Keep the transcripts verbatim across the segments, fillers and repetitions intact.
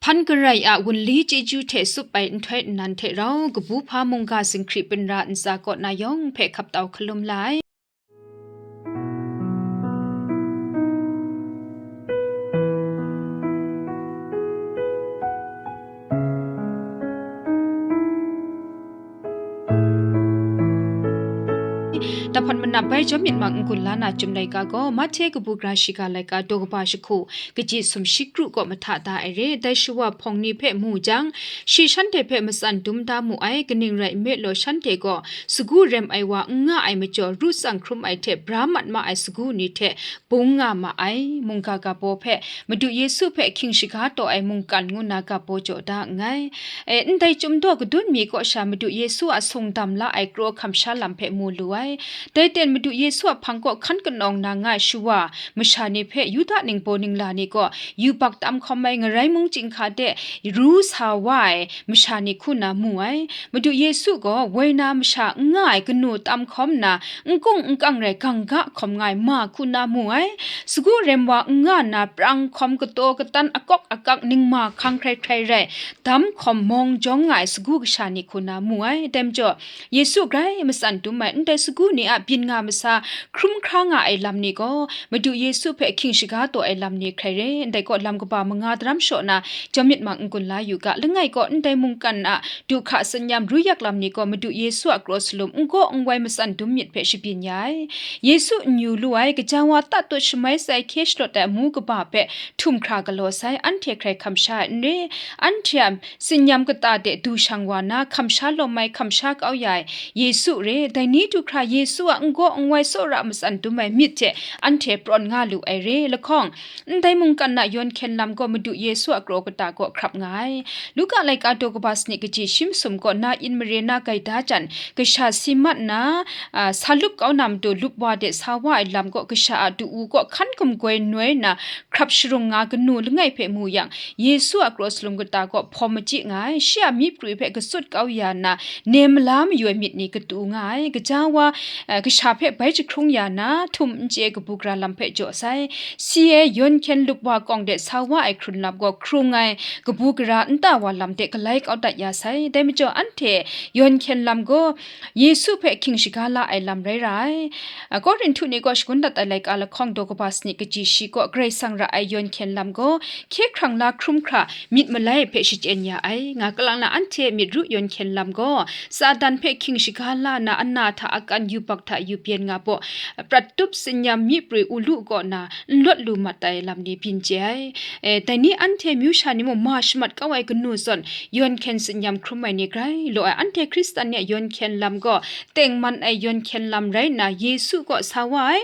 Hpan garai a wunli chyeju hte tsup ai nhtoi nnan hte rau, kabu hpa mungga zinghkri binra ntsa kaw na yawng hpe hkap tau hkalum la ai. Tahpan manap bai jawm myit mang n-gun la na Chyum laika gaw, Mahte kabu gara shiga laika daw kaba jahku, kaji sumshi kru kaw mahta da ai re. Dai shawa hpawng ni hpe mu jang, shi shanhte hpe matsan dum da mu ai, kaning rai nme law, shanhte gaw sagu rem ai wa n nga ai majaw, ru tsang hkrum ai hte bra mat ma ai sagu ni hte bung nga ma ai. Mungga ga baw hpe, Madu Yesu hpe hkying shaga taw ai mungkan ngu na ga baw jaw da nngai. E, ndai Chyum daw kadun mi kaw sha Madu Yesu a sung dam la ai kraw hkam sha lam hpe mu lu ai. Dai ten Madu Yesu a hpang kaw hkan kanawng na nga ai shawa masha ni hpe Yuda ningbaw ningla ni gaw yubak tam hkawm ai Ngarai mung chyinghka de ru sa wa ai masha ni hku na mu ai. Madu Yesu gaw woi na masha n nga ai kanu tam hkawm na, n kung n kang rai gangga hkawm nga ai ma hku na mu ai. Sagu rem wa n nga na prang hkawm kataw katan akawk akak ningma hkang hkrai hkrai rai dam hkawm mawng jawng nga ai sagu kasha ni hku na mu ai. Dai majaw, Yesu grai matsan dum ai ndai sagu ni a byin nga masa hkrum hkra nga ai lam ni gaw, Madu Yesu hpe hkying shaga taw ai lam ni hkrai re. Ndai kaw lam kaba manga daram shaw na, jawm myit mang n-gun la yu ga. Langai kaw, ndai mungkan a du hkra tsin-yam ru yak lam ni gaw Madu Yesu a kraw salum n gaw n wai matsan dum myit hpe shabyin ya ai. Yesu n yu lu ai, gaja wa tatut shamai sai hkye shalawt ai amu kaba hpe htum hkra galaw sai, anhte hkrai hkam sha ai n re. Anhte a tsin-yam kata de du shang wa na, hkam sha lawm ai, hkam sha kau ya ai Yesu re. Dai ni du hkra Yesu a n gaw n wai tsawra matsan dum ai myit hte anhte prawn nga lu ai re. Lahkawng, ndai mungkan na yawn hkyen lam gaw Madu Yesu a kraw kata kaw hkrap nga ai. Luka laika daw kaba sanit kaji shi masum gaw na in mare na gaida jan, kasha si mat nna, a, sa lup kau na matu lup wa de sa wa ai lam gaw kasha a du-u kaw hkan gumgoi noi nna hkrap sharung nga kanu langai hpe mu yang, Yesu a kraw salum kata gaw hpawm machyi nga ai. Shi a myi prwi hpe katsut kau ya nna, nem mala mayu ai myit ni katu nga ai. Gaja wa, eh, kasha hpe bai jahkrung ya na, htum n chye kabu gara lam hpe jaw sai. Si e yawn hkyen lup wa kawng de sa wa ai hkrun lam gaw hkrung ai, kabu gara nta wa lam de galai kau dat ya sai. Dai majaw, anhte yawn hkyen lam gaw Yesu hpe hkying shaga la ai lam rai ra ai. A, Korinhtu ni gaw shagun dat ai laika lahkawng daw kaba sanit kaji shi kaw Karai Kasang ra ai yawn hkyen lam gaw hkye hkrang la hkrum hkra myit malai hpe shachyen ya ai. Nga kalang na anhte myit ru yawn hkyen lam gaw, Satan hpe hkying shaga la na ana hta akan yubak hta yubyen nga baw, prat tup tsin-yam myi prwi u lu kaw na n lawt lu mat ai lam ni byin chye ai. E, dai ni anhte myu sha ni mung ma shamat kau ai kanu zawn, yawn hkyen tsin-yam hkrum ai ni grai law ai. Anhte Hkristan ni a yawn hkyen lam gaw, tengman ai yawn hkyen lam rai nna, Yesu kaw sa wa ai,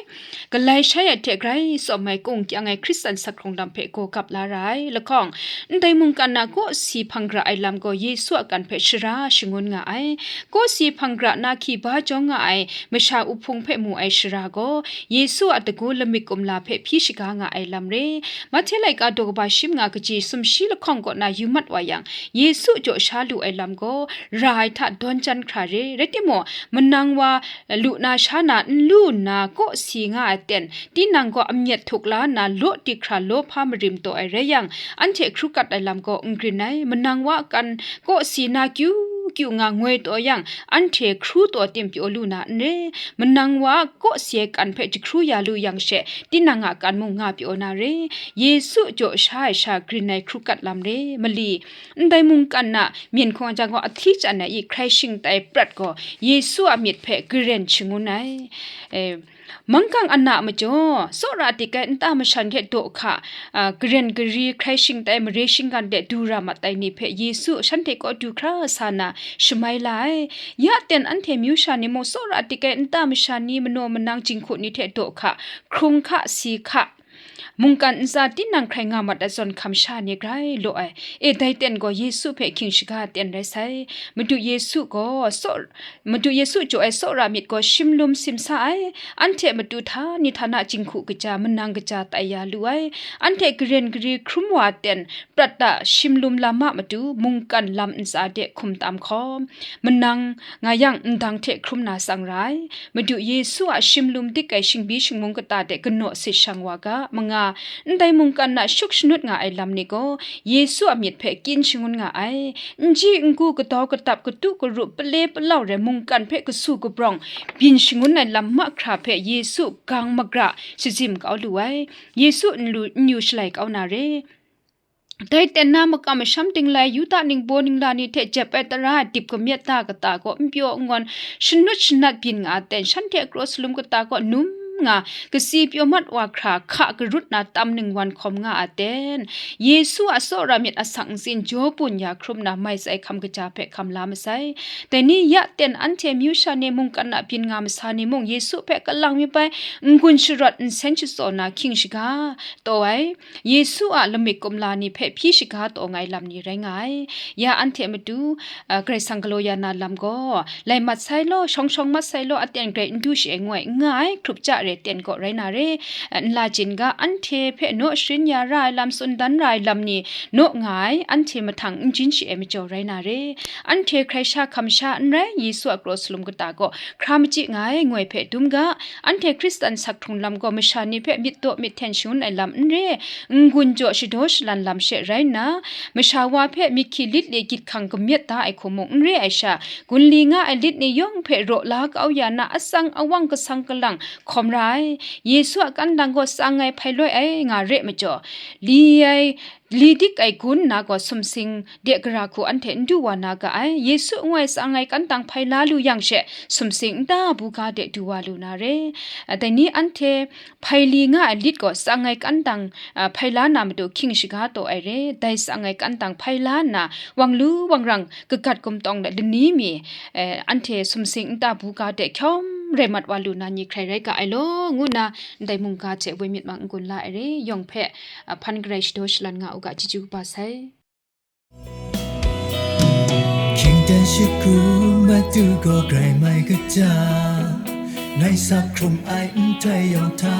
galai shai ai hte grai tsawm ai kung kyang ai Hkristan sak hkrung lam hpe gaw gap la ra ai. Lahkawng, ndai mungkan na kawsi hpang gara ai lam gaw Yesu a kan hpe shara shangun nga ai. Kawsi hpang gara na hki ba jawng nga ai masha uhpung hpe mu ai shara gaw, Yesu a dagu lamik kumla hpe hpyi shaga nga ai lam re. Mahte laika daw kaba shi manga kaji sumshi lahkawng kaw na yu mat wa yang, Yesu jaw sha lu ai lam gaw, ra ai hta dawn jan hkra re. Rai timung, manang wa lu na sha na n lu nna kaw si nga ai ten, tinang gaw amyat htuk la nna law dik hkra law hpa marim taw ai rai yang, anhte hkru kat ai lam gaw n grin ai. Manang wa kan kaw si na kyu kyu nga ngoi taw yang, anhte hkru taw tim pyaw lu na n re. Manang wa kaw si ai kan hpe jahkru ya lu yang she, tinang a kan mung nga pyaw na re. Yesu jaw sha ai sha grin ai hkru kat lam re. Mali, ndai mungkan na myen hkawng a jang gaw ahti chyan ai i hkrai shingtai prat gaw Yesu a myit hpe garen shangun ai. E, manggang ana majaw, tsawra dik ai nta mashan hte daw hka, a, garen gari hkrai shingtai mare shinggan de du ra mat ai ni hpe Yesu shanhte kaw du hkra sa na shamai la ai. Ya ten anhte myu sha ni mung tsawra dik ai nta masha ni, manaw manang jinghku ni hte daw hka, hkrung hka, si hka, mungkan ntsa tinang hkrai nga mat ai zawn hkam sha ni grai law ai. E, dai ten gaw Yesu hpe hkying shaga ten rai sai. Madu Yesu gaw tsaw-, Madu Yesu jaw ai tsawra myit gaw shimlum simsa ai. Anhte matu htani htana jinghku kaja, manang kaja tai ya lu ai. Anhte garen gari hkrum wa ten, prat da shimlum lam a matu mungkan lam ntsa de hkum tam hkawm, manang nga yang ndang hte hkrum na tsang ra ai. Madu Yesu a shimlum dik ai shingbi shingmung kata de kanaw sit shang wa ga. Manga, ndai mungkan na shuk shanut nga ai lam ni gaw, Yesu a myit hpe kyin shangun nga ai. N ji n gu, kadau kadap, katu karup, pale palau rai mungkan hpe kasu kabrawng byin shangun ai lam mahkra hpe Yesu gang magra shazim kau lu ai. Yesu n lu, n yu shalai kau na re. Dai ten na makam masham tinglai, Yuda ningbaw ningla ni hte jep ai tara ai dip kamyet da kata gaw n pyaw n ngawn, shanut shanat byin nga ten, shanhte a kraw salum kata gaw num nga, kasi pyaw mat wa hkra hka karut na tam ningwan hkawm nga a ten, Yesu a tsawra myit asak ntsin jaw bun ya hkrum na mai tsai hkam kaja hpe hkam la masai. Dai ni ya ten anhte amyu sha ni mungkan a byin nga masa ni mung Yesu hpe kalang mi bai n-gun sharawt nsen shatsaw na hkying shaga taw ai, Yesu a lamik kumla ni hpe hpyi shaga taw nga ai lam ni rai nga ai. Ya anhte matu, a, Karai Kasang galaw ya na lam gaw, lai mat sai law, shawng shawng mat sai law, aten grai n du shi ai ngoi n nga ai, hkrup ja re ten gaw rai na re, a, nla jin ga, anhte hpe naw sharin ya ra ai lam, tsun dan ra ai lam ni naw nga ai, anhte mahtang n jin shi ai majaw rai na re. Anhte hkrai sha hkam sha n rai, Yesu a kraw salum kata gaw hkra machyi nga ai, ngoi hpe dum ga, anhte Hkristan sak hkrung lam gaw masha ni hpe myit daw myit hten shangun ai lam n re, n-gun jaw shadaw shalan lam she rai nna, masha wa hpe myit hkyi lit li gyit hkang kamyet da ai hku mung n re ai sha, gun li nga ai lit ni yawng hpe raw la kau ya na atsang awang kasang kalang hkawm ra ai. Yesu a kantang gaw tsang ai hpailoi ai nga re majaw, li ai, li dik ai gun nna gaw sumsing de gara hku anhte n du wa na ga ai. Yesu ngoi tsang ai kantang hpai la lu yang she, sumsing nta buga de du wa lu na re. A, dai ni anhte hpai li nga ai lit gaw tsang ai kantang, a, hpai la na matu hkying shaga taw ai re. Dai tsang ai kantang hpai la nna, wang lu wang rang, kagat gumtawng de lani mi, e, anhte sumsing nta buga de hkyawm rai mat wa lu na ni hkrai rai ga ai law, ngu nna ndai mungga hte woi myit mang n-gun la ai re. Yawng hpe, a, hpan garai shadaw shalan nga u ga, chyeju kaba sai. Hkying ten shik hku matu gaw grai mai kaja, ngai sak hkrum ai ndai yawng hta,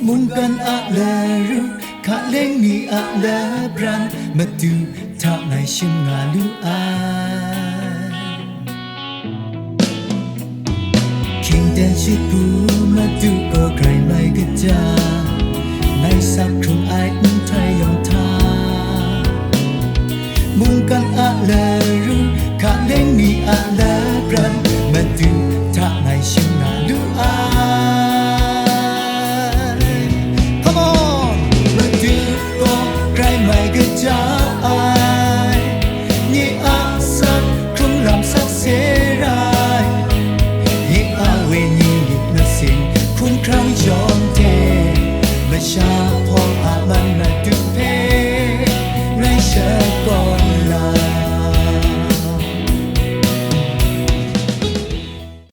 mungkan a laru, hkaleng ni a labran, matu hta ngai shim nga lu ai. Hkying ten shik hku matu gaw grai mai kaja, ngai sak hkrung ai